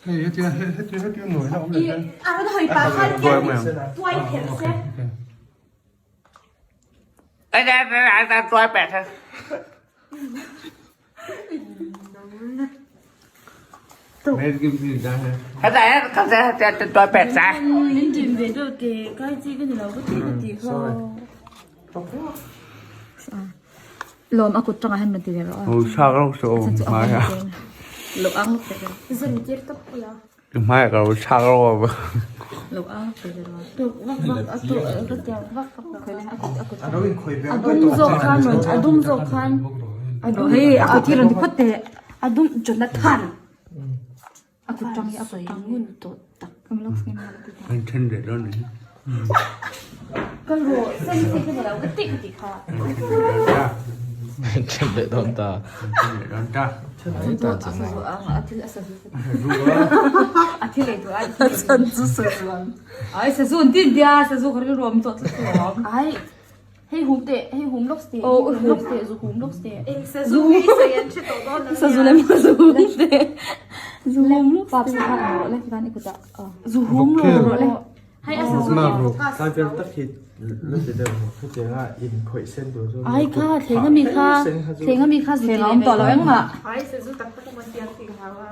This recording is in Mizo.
Hei hetia hetia hetia nuai na awm leh hian. A rawn hawi pah khan hian tuai phelh se. Lawm a kut tangah hian rawn ti ve rawh a. Lo ang lawk teh rawh. Zan tir tawp ula. Hmai ka lo chak ro a. Lo ang lawk teh rawh. Tuk vak vak a tu ka tiang vak vak khoi le a kut a kut. A dum zawk khan rawn a dum zawk khan a dum hei a kut hi rawn ti phawt teh. A dum Jonathan. A kut tang hi a kut tang ngun tawh tak. An then leh dawn ni. Ka rawh sen si ka ni lo ka ti ka ti kha. An then leh dawn ta. An then leh dawn ta. Ai ta chan na. A thil a sazu. A thil ei tur ai. Chan chu sazu ang. Ai sazu an tin tia sazu ka rilru awm tawh tlat alawm. Ai hei hum teh hei hum lawk teh Oh hum lawk teh zu hum lawk teh. Eng sazu nge i sawi an hre tawh dawn lo Sazu lem ka zu hum teh. Zu hum lawk teh. Pap sa kha rawh le tikan i kutah. Zu hum rawh le. Hei a sazu hi focus Tlai vel tak hi la ti deuh maw hetianga inkhawih sen tur chu Ai kha thleng ami kha thleng ami kha zu ti awm tawh lo engmah. Ai sazu tak tak emaw tiang tih ka hlau a.